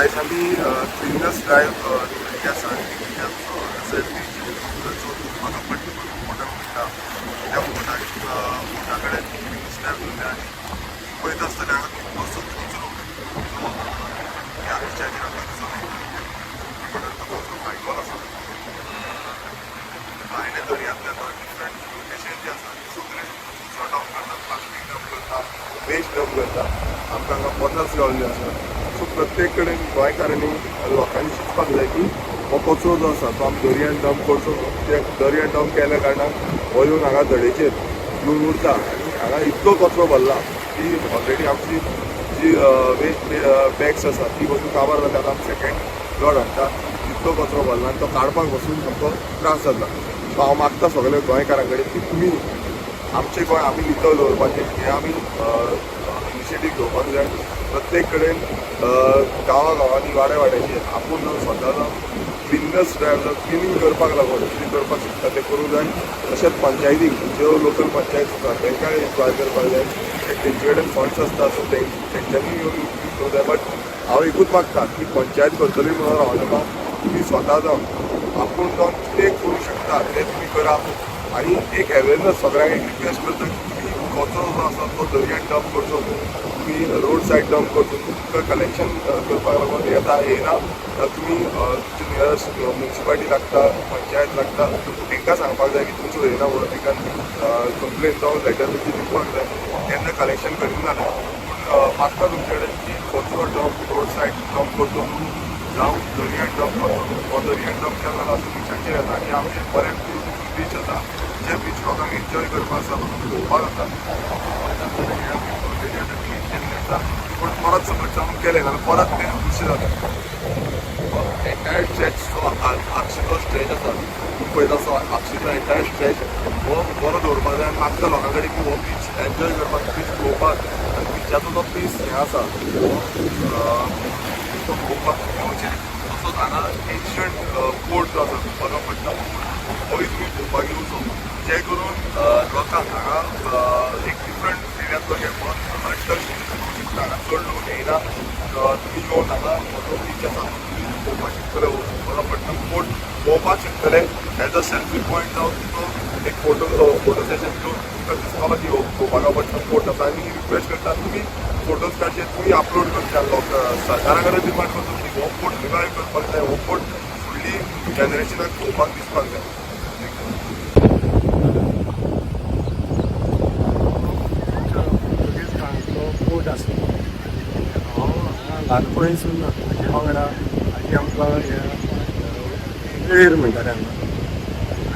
आयज आमी cleanness drive दवरिल्ली आसा. म्हाका पट्ट फोटो म्हणटा त्या फोटाक फोटा कडेन क्लिननेस ड्रायव्ह दवरल्या आनी पळयता आसतना हांगा कितलोसो कचरो जो ह्या बिचाचेर आमकां दिसून येता. तो कचरो भायलो आसा, भायले दर्यांतले तो डिफरंट लोकेशन जे आसा ते सगळे कचरो डंप करतात, प्लास्टीक डंप करता, वेस्ट डंप करता. आमकां हांगा बॉटल्स गावल्ले आसा. सो प्रत्येक कडेन गोंयकारांनी, लोकांनी चिंतपाक जाय की हो कचरो जो आसा तो आमी दर्यान डंप करचो न्हू, कित्याक दर्यान डंप केल्या कारणान हो येवन हांगा धडेचेर येवन उरता आनी हांगा इतलो कचरो भरला की ऑलरेडी आमची जी वेस्ट बॅग्स आसा ती पसून काबार जाल्या. आतां आमी सेकंड लॉट हाडटा. इतलो कचरो भरला आनी तो काडपाक पसून सामको त्रास जाता. सो हांव मागता सगल्या गोंयकारां कडेन की तुमी आमचें गोंय आमी नितळ दवरपाचें हें आमी इनिशिएटीव घेवपाक जाय. प्रत्येक कडेन गांवा गांवांनी, वाड्या वाड्याचेर आपूण जावन, स्वता जावन क्लिननेस ड्रायव्ह जावन क्लिनींग करपाक लागून कितें करपाक शकता तें करूंक जाय. तशेंच पंचायतीक, ज्यो लोकल पंचायत आसा तांकां इन्क्वायर करपाक जाय. तेंचे कडेन फंड्स आसता, सो तेंच्यांनी येवन करूंक जाय. बट हांव एकूच मागता की पंचायत करतली म्हणून रावनाका, तुमी स्वता जावन, आपूण जावन कितें करूंक शकता तें तुमी करा. आनी एक अवेरनस सगळ्यांक एक रिक्वेस्ट करता की तुमी कचरो जो आसा तो दर्यान डंप करचो न्हू, तुमी रोड सायड डंप करचो न्हू. तुमकां कलेक्शन करपाक लागून येता येयना जाल्यार तुमी तुमचे नियरेस्ट म्युनिसिपालिटी लागता, पंचायत लागता, तांकां सांगपाक जाय की तुमच्यो येयना म्हणून. तांकां कंप्लेन जावं लेटर बी दिवपाक जाय तेन्ना कलेक्शन करिना जाल्यार. पूण मागता तुमचे कडेन की कचरो डंप रोड सायड डंप करचो न्हू जावं दर्यान डंप करचो न्हू. हो दर्यान डंप केलो जाल्यार असो बिचाचेर येता आनी आमचे बरे ब्युटिफूल बीच आसा, जे बीच लोकांक एन्जॉय करपाक आसा, लोकांक भोंवपाक आसा, हे आमी ऑलरेडी आतां क्लीन केल्लें आसा. पूण परत समज जावन केलें जाल्यार परत तें दुसरें जाता. एंटायर स्ट्रेच जो आगशीचो स्ट्रेच आसा, तुमी पळयता असो आगशीचो एंटायर स्ट्रेच हो बरो दवरपाक जाय आनी मागता लोकां कडेन की हो बीच एन्जॉय करपाक, बीच पळोवपाक आनी बिचाचो जो पीस हें आसा तो पळोवपाक येवचें. तसोच हांगा एन्शंट पोर्ट जो आसा, बगापट्टणम पोर्ट, होय तुमी पळोवपाक येवचो, जे करून लोकांक हांगा एक डिफरंट फील येतलो की अनटच शकता. हांगा चड लोक येयना. तुमी येवन हांगा जो बीच आसा तो तुमी पळोवपाक शकतले, बगापट्टणम पोर्ट पळोवपाक शकतले एज अ सेल्फी पॉयंट, जावं तुमचो एक फोटो फोटो सेशन घेवन तुमकां दिसतलो की हो बगापट्टणम पोर्ट आसा. आनी रिक्वेस्ट करता, तुमी फोटोज काडचे, तुमी अपलोड करचे. लोक सरकारा कडेन डिमांड करता की हो पोर्ट रिवायव करपाक जाय, हो पोर्ट फुडली जनरेशनाक पळोवपाक दिसपाक जाय. पुर्तुगेज काळांतलो पोर्ट आसा. हांव हांगा ल्हानपणीसून म्हाज्या वांगडा आजी आमकां हे वेळेर म्हणटाले हांगा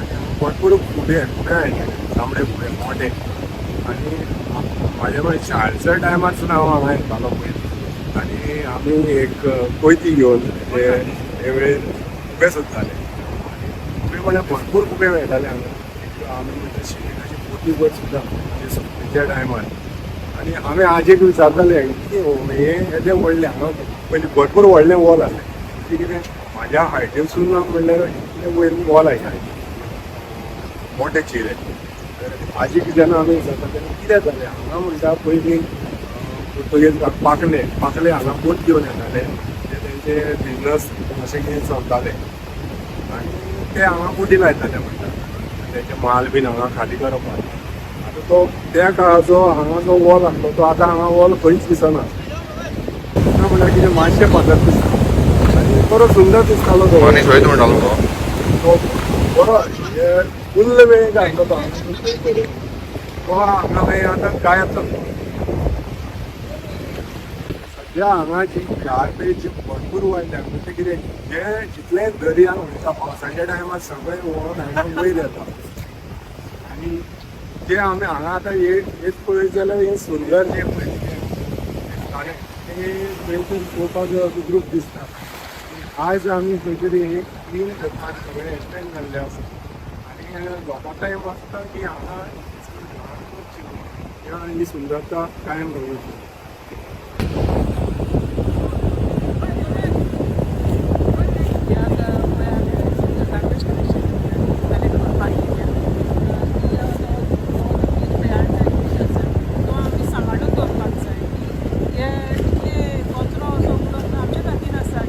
आनी भरपूर खुबे खुबे हाडटाले, तांबडे खुबे मोठे. आनी म्हाज्या मागीर शाळेच्या टायमार सुद्दां हांव हांगा येतालो पयलीं आनी आमी एक कोयती घेवन ते हे वेळेर खुबे सोदताले. आनी खुबे म्हणल्यार भरपूर खुबे मेळटाले हांगा. आमी म्हणटा शिमेटाची पोती भर सुद्दां ते सुकणेच्या टायमार. आनी आमी आजेक विचारताले कितें हो हें येदें व्हडलें. हांगा पयलीं भरपूर व्हडलें वॉल आसलें. ती कितें म्हाज्या हायटीसून म्हणल्यार इतलें वयर वॉल आशिल्लें, मोठे चिरे. तर आजीक जेन्ना आमी विचारता तेन्ना कितें जालें हांगा म्हणटा, पयलीं पुर्तुगेज पाकले पाकले हांगा बोट घेवन येताले, ते तेंचे बिजनस अशें कितें चलताले आनी ते हांगा बोटी लायताले म्हणटा, तेंचे माल बीन हांगा खाली करपाक. आतां तो त्या काळाचो हांगा जो वॉल आसलो तो आतां हांगा वॉल खंयच दिसना. ना म्हणल्यार कितें मातशें फातर दिसता आनी बरो सुंदर दिसतालो तो. मनीस वयता म्हणटालो तो. तो बरो फुल्ल वेळ घातलो तो हांगा, तो हांगा खंय आतां गायब जालो. सद्या हांगा जी गार्बेज भरपूर वाडल्या. म्हणजे कितें, जे जितलें दर्यान वयता पावसाच्या टायमार सगळें व्हळोन हांगा वयर येता. आनी जे आमी हांगा आतां हेच पळयत जाल्यार हें सुंदर जें पळय दिसतालें तें खंय तरी पळोवपाक ग्रूप दिसता. आयज आमी खंय तरी हे क्लीन करपाक सगळें एक्सटेंड जाल्लें आसा आनी लोकांक टायम आसता की हांगा घाण करची न्हू, ही सुंदरता कायम दवरची. हे आतां गार्बेज कलेक्शन जालें पालिकेच्यान की तो आसा तो आमी सांबाळून दवरपाक जाय की हे इतले कचरो असो उडोवप आमच्याच हातीन आसा.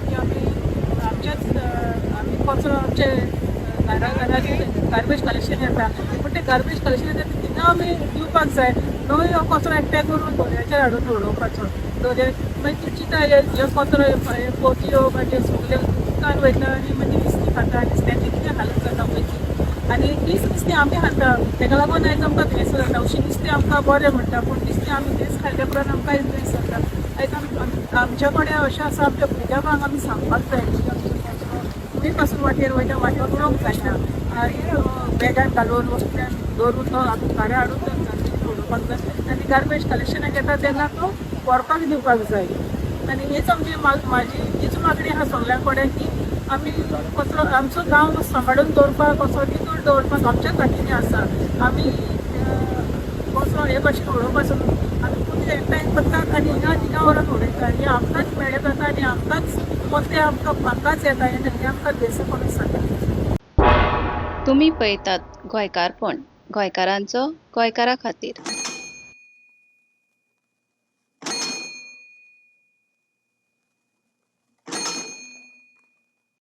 घरा घरांनी गार्बेज कलेक्शन येता, पूण ते गार्बेज कलेक्शन येता ते थिंगा आमी दिवपाक जाय न्हय. हो कचरो एकठांय करून दर्याचेर हाडून उडोवपाचो दर्या. मागीर तूं चिंता, हे कचरो, हे पोतयो मागीर सगळे उदकान वयता आनी मागीर नुस्तीं खाता. नुस्त्याची कितें हालत जाता पळय ती. आनी तीच नुस्तें आमी खाता, तेका लागून आयज आमकां दुयेंस जाता. अशीं नुस्तें आमकां बरें म्हणटा, पूण नुस्तें आमी दुयेंस खाल्ल्या उपरांत आमकां दुयेंस जाता. आयज आमच्या कडेन अशें आसा, आमच्या भुरग्यांक आमी सांगपाक जाय की आमचो कचरो तुमी पासून वाटेर वयता, वाटेर उडोवंक जायना आनी बॅगान घालून वचल्यान दवरून तो आमी घरा हाडून तो डस्टबिनान उडोवपाक जाय आनी गार्बेज कलेक्शनाक येता तेन्ना तो व्हरपाक दिवपाक जाय. आनी हीच आमची म्हाजी हीच मागणी आहा सगल्यां कडेन की आमी कचरो आमचो गांव सांबाळून दवरपाक, कसो नितळ दवरपाक आमच्याच हातींनी आसा. आमी कचरो हे भाशेन उडोवपाचो न्हू. आमी कोणी एकठांय करतात आनी हिंगा थिंगा व्हरोन उडयता. हें आमकांच मेळे जाता आनी आमकांच मोते आमकां आमकांच येता हें आमकां दुयेंसां पडूंक जाता. तुमी पळयतात गोंयकारपण, गोंयकारांचो गोंयकारा खातीर.